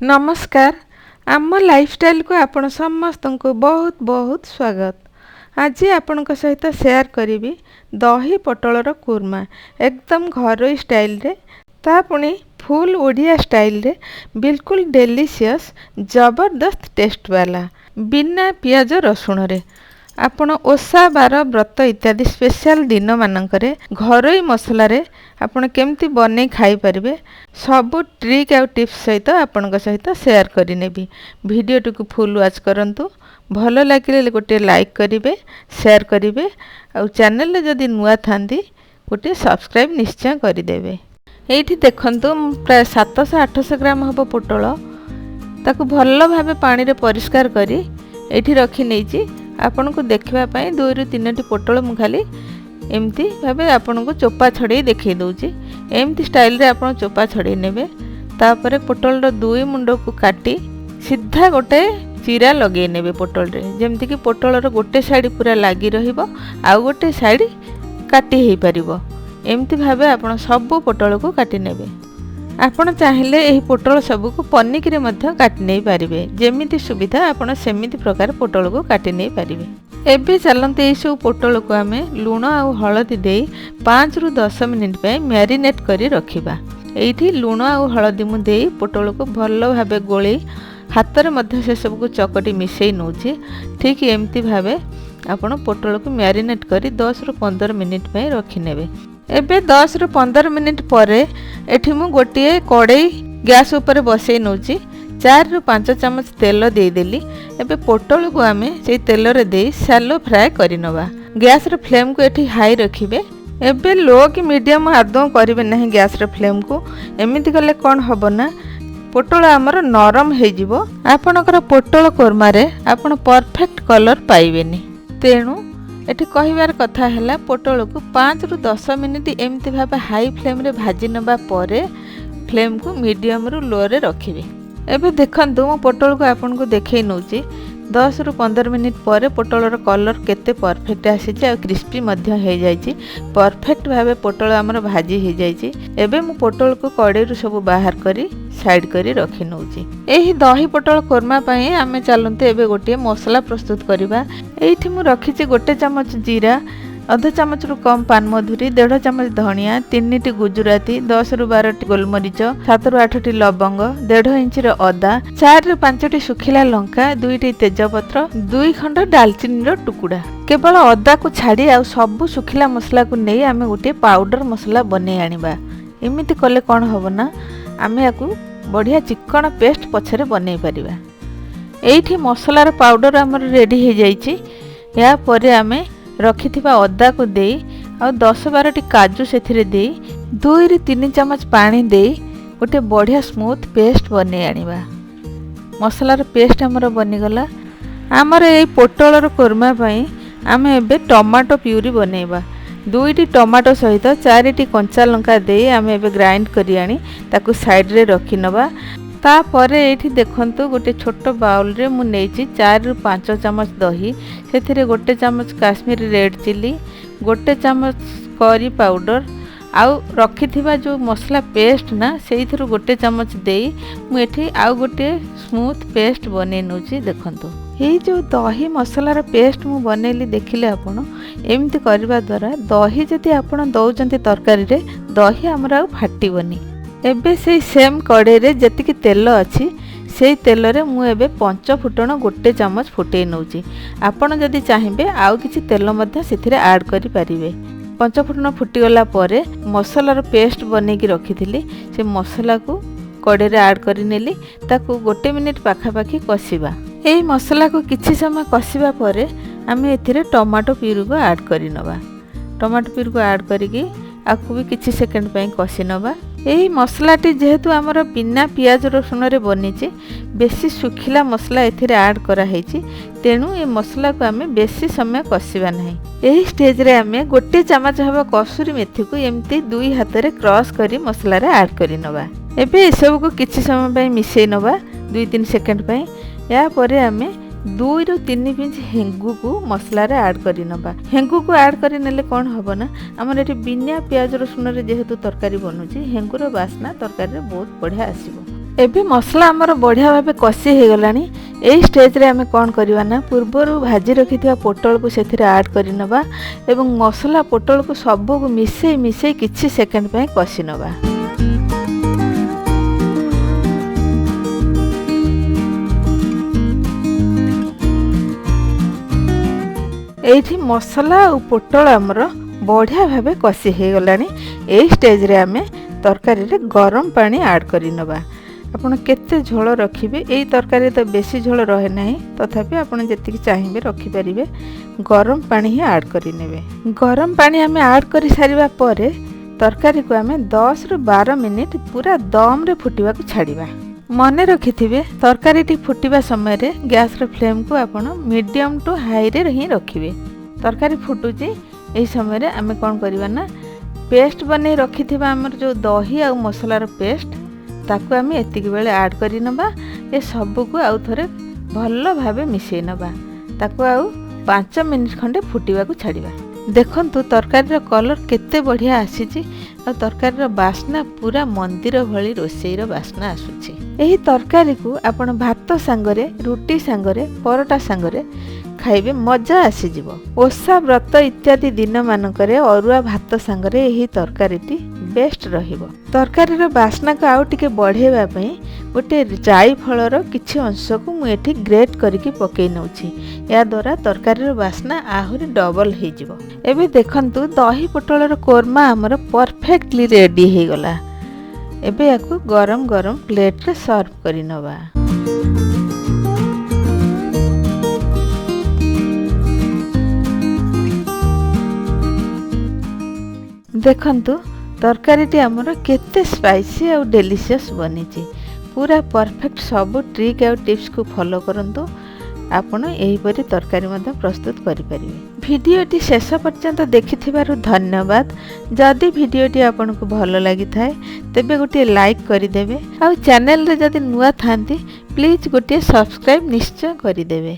ନମସ୍କାର, ଆମ ଲାଇଫଷ୍ଟାଇଲକୁ ଆପଣ ସମସ୍ତଙ୍କୁ ବହୁତ ବହୁତ ସ୍ୱାଗତ। ଆଜି ଆପଣଙ୍କ ସହିତ ସେୟାର କରିବି ଦହି ପୋଟଳର କୁର୍ମା, ଏକଦମ ଘରୋଇ ଷ୍ଟାଇଲରେ, ତା ପୁଣି ଫୁଲ୍ ଓଡ଼ିଆ ଷ୍ଟାଇଲରେ, ବିଲକୁଲ ଡେଲିସିୟସ୍, ଜବରଦସ୍ତ ଟେଷ୍ଟ ବାଲା, ବିନା ପିଆଜ ରସୁଣରେ। ଆପଣ ଓଷା ବାର, ବ୍ରତ ଇତ୍ୟାଦି ସ୍ପେଶାଲ ଦିନମାନଙ୍କରେ ଘରୋଇ ମସଲାରେ ଆପଣ କେମିତି ବନେଇ ଖାଇପାରିବେ, ସବୁ ଟ୍ରିକ୍ ଆଉ ଟିପ୍ସ ସହିତ ଆପଣଙ୍କ ସହିତ ସେୟାର କରିନେବି। ଭିଡ଼ିଓଟିକୁ ଫୁଲ୍ ୱାଚ୍ କରନ୍ତୁ। ଭଲ ଲାଗିଲେ ଗୋଟିଏ ଲାଇକ୍ କରିବେ, ସେୟାର କରିବେ, ଆଉ ଚ୍ୟାନେଲରେ ଯଦି ନୂଆ ଥାନ୍ତି ଗୋଟିଏ ସବସ୍କ୍ରାଇବ୍ ନିଶ୍ଚୟ କରିଦେବେ। ଏଇଠି ଦେଖନ୍ତୁ, ପ୍ରାୟ 700-800 ଗ୍ରାମ ହେବ ପୋଟଳ। ତାକୁ ଭଲ ଭାବେ ପାଣିରେ ପରିଷ୍କାର କରି ଏଇଠି ରଖି ନେଇଛି। ଆପଣଙ୍କୁ ଦେଖିବା ପାଇଁ 2ରୁ 3ଟି ପୋଟଳ ମୁଁ ଖାଲି ଏମିତି ଭାବେ ଆପଣଙ୍କୁ ଚୋପା ଛଡ଼େଇ ଦେଖାଇ ଦେଉଛି। ଏମିତି ଷ୍ଟାଇଲରେ ଆପଣ ଚୋପା ଛଡ଼େଇ ନେବେ। ତାପରେ ପୋଟଳର ଦୁଇ ମୁଣ୍ଡକୁ କାଟି ସିଧା ଗୋଟେ ଚିରା ଲଗେଇ ନେବେ ପୋଟଳରେ, ଯେମିତିକି ପୋଟଳର ଗୋଟେ ସାଇଡ଼ ପୁରା ଲାଗି ରହିବ ଆଉ ଗୋଟେ ସାଇଡ଼ କାଟି ହେଇପାରିବ। ଏମିତି ଭାବେ ଆପଣ ସବୁ ପୋଟଳକୁ କାଟି ନେବେ। ଆପଣ ଚାହିଁଲେ ଏହି ପୋଟଳ ସବୁକୁ ପନିକିରେ ମଧ୍ୟ କାଟି ନେଇପାରିବେ। ଯେମିତି ସୁବିଧା ଆପଣ ସେମିତି ପ୍ରକାର ପୋଟଳକୁ କାଟି ନେଇପାରିବେ। ଏବେ ଚାଲନ୍ତୁ, ଏଇସବୁ ପୋଟଳକୁ ଆମେ ଲୁଣ ଆଉ ହଳଦୀ ଦେଇ 5ରୁ 10 ମିନିଟ୍ ପାଇଁ ମ୍ୟାରିନେଟ୍ କରି ରଖିବା। ଏଇଠି ଲୁଣ ଆଉ ହଳଦୀ ମୁଁ ଦେଇ ପୋଟଳକୁ ଭଲ ଭାବେ ଗୋଳେଇ ହାତରେ ମଧ୍ୟ ସେସବୁକୁ ଚକଟି ମିଶାଇ ନେଉଛି। ଠିକ୍ ଏମିତି ଭାବେ ଆପଣ ପୋଟଳକୁ ମ୍ୟାରିନେଟ୍ କରି 10ରୁ 15 ମିନିଟ୍ ପାଇଁ ରଖିନେବେ। ଏବେ 10ରୁ 15 ମିନିଟ୍ ପରେ ଏଠି ମୁଁ ଗୋଟିଏ କଡ଼େଇ ଗ୍ୟାସ୍ ଉପରେ ବସେଇ ନେଉଛି। 4ରୁ 5 ଚାମଚ ତେଲ ଦେଇଦେଲି। ଏବେ ପୋଟଳକୁ ଆମେ ସେଇ ତେଲରେ ଦେଇ ସାଲୋ ଫ୍ରାଏ କରିନେବା। ଗ୍ୟାସ୍ର ଫ୍ଲେମ୍କୁ ଏଠି ହାଇ ରଖିବେ। ଏବେ ଲୋ କି ମିଡ଼ିୟମ୍ ଆଦୌ କରିବେ ନାହିଁ ଗ୍ୟାସ୍ର ଫ୍ଲେମ୍କୁ। ଏମିତି କଲେ କ'ଣ ହେବ ନା, ପୋଟଳ ଆମର ନରମ ହେଇଯିବ। ଆପଣଙ୍କର ପୋଟଳ କୋରମାରେ ଆପଣ ପରଫେକ୍ଟ କଲର୍ ପାଇବେନି। ତେଣୁ ଏଠି କହିବାର କଥା ହେଲା, ପୋଟଳକୁ 5ରୁ 10 ମିନିଟ୍ ଏମିତି ଭାବେ ହାଇ ଫ୍ଲେମ୍ରେ ଭାଜି ନେବା ପରେ ଫ୍ଲେମ୍କୁ ମିଡ଼ିୟମରୁ ଲୋରେ ରଖିବେ। ଏବେ ଦେଖନ୍ତୁ, ମୁଁ ପୋଟଳକୁ ଆପଣଙ୍କୁ ଦେଖେଇ ନେଉଛି। 10ରୁ 15 ମିନିଟ୍ ପରେ ପୋଟଳର କଲର୍ କେତେ ପରଫେକ୍ଟ ଆସିଛି ଆଉ କ୍ରିସ୍ପି ମଧ୍ୟ ହେଇଯାଇଛି। ପରଫେକ୍ଟ ଭାବେ ପୋଟଳ ଆମର ଭାଜି ହେଇଯାଇଛି। ଏବେ ମୁଁ ପୋଟଳକୁ କଡ଼େଇରୁ ସବୁ ବାହାର କରି ସାଇଡ଼୍ କରି ରଖି ନେଉଛି। ଏହି ଦହି ପୋଟଳ କୋରମା ପାଇଁ ଆମେ ଚାଲନ୍ତୁ ଏବେ ଗୋଟିଏ ମସଲା ପ୍ରସ୍ତୁତ କରିବା। ଏଇଠି ମୁଁ ରଖିଛି 1 ଚାମଚ ଜିରା, ଅଧ ଚାମଚରୁ କମ୍ ପାନମଧୁରୀ, ଦେଢ଼ ଚାମଚ ଧଣିଆ, 3ଟି ଗୁଜୁରାତି, 10ରୁ 12ଟି ଗୋଲମରିଚ, 7ରୁ 8ଟି ଲବଙ୍ଗ, ଦେଢ଼ ଇଞ୍ଚର ଅଦା, 4ରୁ 5ଟି ଶୁଖିଲା ଲଙ୍କା, 2ଟି ତେଜପତ୍ର, 2 ଖଣ୍ଡ ଡାଲଚିନିର ଟୁକୁଡ଼ା। କେବଳ ଅଦାକୁ ଛାଡ଼ି ଆଉ ସବୁ ଶୁଖିଲା ମସଲାକୁ ନେଇ ଆମେ ଗୋଟିଏ ପାଉଡର ମସଲା ବନେଇ ଆଣିବା। ଏମିତି କଲେ କ'ଣ ହେବ ନା, ଆମେ ୟାକୁ ବଢ଼ିଆ ଚିକ୍କଣ ପେଷ୍ଟ ପଛରେ ବନେଇ ପାରିବା। ଏଇଠି ମସଲାର ପାଉଡର ଆମର ରେଡ଼ି ହେଇଯାଇଛି। ଏହାପରେ ଆମେ ରଖିଥିବା ଅଦାକୁ ଦେଇ ଆଉ 10 12ଟି କାଜୁ ସେଥିରେ ଦେଇ 2ରୁ 3 ଚାମଚ ପାଣି ଦେଇ ଗୋଟେ ବଢ଼ିଆ ସ୍ମୁଥ୍ ପେଷ୍ଟ ବନେଇ ଆଣିବା। ମସଲାର ପେଷ୍ଟ ଆମର ବନିଗଲା। ଆମର ଏଇ ପୋଟଳର କୋରମା ପାଇଁ ଆମେ ଏବେ ଟମାଟୋ ପ୍ୟୁରି ବନେଇବା। 2ଟି ଟମାଟୋ ସହିତ 4ଟି କଞ୍ଚା ଲଙ୍କା ଦେଇ ଆମେ ଏବେ ଗ୍ରାଇଣ୍ଡ କରି ଆଣି ତାକୁ ସାଇଡ଼ରେ ରଖିନେବା। ତାପରେ ଏଇଠି ଦେଖନ୍ତୁ, ଗୋଟେ ଛୋଟ ବାଉଲରେ ମୁଁ ନେଇଛି 4ରୁ 5 ଚାମଚ ଦହି। ସେଥିରେ 1 ଚାମଚ କାଶ୍ମୀର ରେଡ଼୍ ଚିଲି, 1 ଚାମଚ କରି ପାଉଡ଼ର ଆଉ ରଖିଥିବା ଯେଉଁ ମସଲା ପେଷ୍ଟ ନା, ସେଇଥିରୁ 1 ଚାମଚ ଦେଇ ମୁଁ ଏଠି ଆଉ ଗୋଟିଏ ସ୍ମୁଥ୍ ପେଷ୍ଟ ବନେଇ ନେଉଛି। ଦେଖନ୍ତୁ, ଏଇ ଯେଉଁ ଦହି ମସଲାର ପେଷ୍ଟ ମୁଁ ବନେଇଲି, ଦେଖିଲେ ଆପଣ, ଏମିତି କରିବା ଦ୍ୱାରା ଦହି ଯଦି ଆପଣ ଦେଉଛନ୍ତି ତରକାରୀରେ, ଦହି ଆମର ଆଉ ଫାଟିବନି। ଏବେ ସେଇ ସେମ୍ କଡ଼େଇରେ ଯେତିକି ତେଲ ଅଛି, ସେଇ ତେଲରେ ମୁଁ ଏବେ ପଞ୍ଚ ଫୁଟଣ 1 ଚାମଚ ଫୁଟେଇ ନେଉଛି। ଆପଣ ଯଦି ଚାହିଁବେ ଆଉ କିଛି ତେଲ ମଧ୍ୟ ସେଥିରେ ଆଡ଼୍ କରିପାରିବେ। ପଞ୍ଚ ଫୁଟଣ ଫୁଟିଗଲା ପରେ ମସଲାର ପେଷ୍ଟ ବନେଇକି ରଖିଥିଲି, ସେ ମସଲାକୁ କଡ଼େଇରେ ଆଡ଼୍ କରିନେଲି। ତାକୁ 1 ମିନିଟ୍ ପାଖାପାଖି କଷିବା। ଏଇ ମସଲାକୁ କିଛି ସମୟ କଷିବା ପରେ ଆମେ ଏଥିରେ ଟମାଟୋ ପ୍ୟୁରିକୁ ଆଡ଼୍ କରିନେବା। ଟମାଟୋ ପ୍ୟୁରିକୁ ଆଡ଼୍ କରିକି ଆକୁ ବି କିଛି ସେକେଣ୍ଡ ପାଇଁ କଷି ନେବା। ଏହି ମସଲାଟି ଯେହେତୁ ଆମର ବିନା ପିଆଜ ରସୁଣରେ ବନିଛି, ବେଶୀ ଶୁଖିଲା ମସଲା ଏଥିରେ ଆଡ଼୍ କରାହେଇଛି, ତେଣୁ ଏ ମସଲାକୁ ଆମେ ବେଶୀ ସମୟ କଷିବା ନାହିଁ। ଏହି ଷ୍ଟେଜରେ ଆମେ 1 ଚାମଚ ହେବ କସୁରୀ ମେଥିକୁ ଏମିତି ଦୁଇ ହାତରେ କ୍ରସ୍ କରି ମସଲାରେ ଆଡ଼୍ କରିନେବା। ଏବେ ଏସବୁକୁ କିଛି ସମୟ ପାଇଁ ମିଶାଇ ନେବା, 2-3 ସେକେଣ୍ଡ ପାଇଁ। ଏହାପରେ ଆମେ 2ରୁ 3 ପିଞ୍ଚ ହେଙ୍ଗୁକୁ ମସଲାରେ ଆଡ଼୍ କରିନେବା। ହେଙ୍ଗୁକୁ ଆଡ଼୍ କରିନେଲେ କ'ଣ ହେବ ନା, ଆମର ଏଠି ବିନା ପିଆଜ ରସୁଣରେ ଯେହେତୁ ତରକାରୀ ବନୁଛି, ହେଙ୍ଗୁର ବାସ୍ନା ତରକାରୀରେ ବହୁତ ବଢ଼ିଆ ଆସିବ। ଏବେ ମସଲା ଆମର ବଢ଼ିଆ ଭାବେ କଷି ହେଇଗଲାଣି। ଏଇ ଷ୍ଟେଜ୍ରେ ଆମେ କ'ଣ କରିବା ନା, ପୂର୍ବରୁ ଭାଜି ରଖିଥିବା ପୋଟଳକୁ ସେଥିରେ ଆଡ଼୍ କରିନେବା ଏବଂ ମସଲା ପୋଟଳକୁ ସବୁକୁ ମିଶେଇ ମିଶେଇ କିଛି ସେକେଣ୍ଡ ପାଇଁ କଷି ନେବା। ଏଇଠି ମସଲା ଆଉ ପୋଟଳ ଆମର ବଢ଼ିଆ ଭାବେ କଷି ହେଇଗଲାଣି। ଏଇ ଷ୍ଟେଜ୍ରେ ଆମେ ତରକାରୀରେ ଗରମ ପାଣି ଆଡ଼୍ କରିନେବା। ଆପଣ କେତେ ଝୋଳ ରଖିବେ, ଏଇ ତରକାରୀରେ ତ ବେଶୀ ଝୋଳ ରହେ ନାହିଁ, ତଥାପି ଆପଣ ଯେତିକି ଚାହିଁବେ ରଖିପାରିବେ। ଗରମ ପାଣି ହିଁ ଆଡ଼୍ କରିନେବେ। ଗରମ ପାଣି ଆମେ ଆଡ଼୍ କରିସାରିବା ପରେ ତରକାରୀକୁ ଆମେ 10ରୁ 12 ମିନିଟ୍ ପୁରା ଦମ୍ରେ ଫୁଟିବାକୁ ଛାଡ଼ିବା। ମନେ ରଖିଥିବେ, ତରକାରୀଟି ଫୁଟିବା ସମୟରେ ଗ୍ୟାସ୍ର ଫ୍ଲେମ୍କୁ ଆପଣ ମିଡ଼ିୟମ୍ ଟୁ ହାଇରେ ହିଁ ରଖିବେ। ତରକାରୀ ଫୁଟୁଛି, ଏହି ସମୟରେ ଆମେ କ'ଣ କରିବା ନା, ପେଷ୍ଟ ବନେଇ ରଖିଥିବା ଆମର ଯେଉଁ ଦହି ଆଉ ମସଲାର ପେଷ୍ଟ, ତାକୁ ଆମେ ଏତିକି ବେଳେ ଆଡ଼୍ କରିନେବା। ଏ ସବୁକୁ ଆଉ ଥରେ ଭଲ ଭାବେ ମିଶାଇ ନେବା। ତାକୁ ଆଉ 5 ମିନିଟ୍ ଖଣ୍ଡେ ଫୁଟିବାକୁ ଛାଡ଼ିବା। ଦେଖନ୍ତୁ, ତରକାରୀର କଲର୍ କେତେ ବଢ଼ିଆ ଆସିଛି ଆଉ ତରକାରୀର ବାସ୍ନା ପୁରା ମନ୍ଦିର ଭଳି ରୋଷେଇର ବାସ୍ନା ଆସୁଛି। ଏହି ତରକାରୀକୁ ଆପଣ ଭାତ ସାଙ୍ଗରେ, ରୁଟି ସାଙ୍ଗରେ, ପରଟା ସାଙ୍ଗରେ ଖାଇବେ, ମଜା ଆସିଯିବ। ଓଷା ବ୍ରତ ଇତ୍ୟାଦି ଦିନମାନଙ୍କରେ ଅରୁଆ ଭାତ ସାଙ୍ଗରେ ଏହି ତରକାରୀଟି ବେଷ୍ଟ ରହିବ। ତରକାରୀର ବାସ୍ନାକୁ ଆଉ ଟିକେ ବଢ଼େଇବା ପାଇଁ ଗୋଟେ ଜାଇଫଳର କିଛି ଅଂଶକୁ ମୁଁ ଏଠି ଗ୍ରେଟ୍ କରିକି ପକେଇ ନେଉଛି। ଏହାଦ୍ୱାରା ତରକାରୀର ବାସ୍ନା ଆହୁରି ଡବଲ ହେଇଯିବ। ଏବେ ଦେଖନ୍ତୁ, ଦହି ପୋଟଳର କୋରମା ଆମର ପରଫେକ୍ଟଲି ରେଡ଼ି ହେଇଗଲା। ଏବେ ୟାକୁ ଗରମ ଗରମ ପ୍ଲେଟ୍ରେ ସର୍ଭ କରିନେବା। ଦେଖନ୍ତୁ, ତରକାରୀଟି ଆମର କେତେ ସ୍ପାଇସି ଆଉ ଡେଲିସିୟସ୍ ବନିଛି, ପୁରା ପରଫେକ୍ଟ। ସବୁ ଟ୍ରିକ୍ ଆଉ ଟିପ୍ସକୁ ଫଲୋ କରନ୍ତୁ, ଆପଣ ଏହିପରି ତରକାରୀ ମଧ୍ୟ ପ୍ରସ୍ତୁତ କରିପାରିବେ। ଭିଡ଼ିଓଟି ଶେଷ ପର୍ଯ୍ୟନ୍ତ ଦେଖିଥିବାରୁ ଧନ୍ୟବାଦ। ଯଦି ଭିଡ଼ିଓଟି ଆପଣଙ୍କୁ ଭଲ ଲାଗିଥାଏ, ତେବେ ଗୋଟିଏ ଲାଇକ୍ କରିଦେବେ ଆଉ ଚ୍ୟାନେଲରେ ଯଦି ନୂଆ ଥାନ୍ତି, ପ୍ଲିଜ୍ ଗୋଟିଏ ସବସ୍କ୍ରାଇବ୍ ନିଶ୍ଚୟ କରିଦେବେ।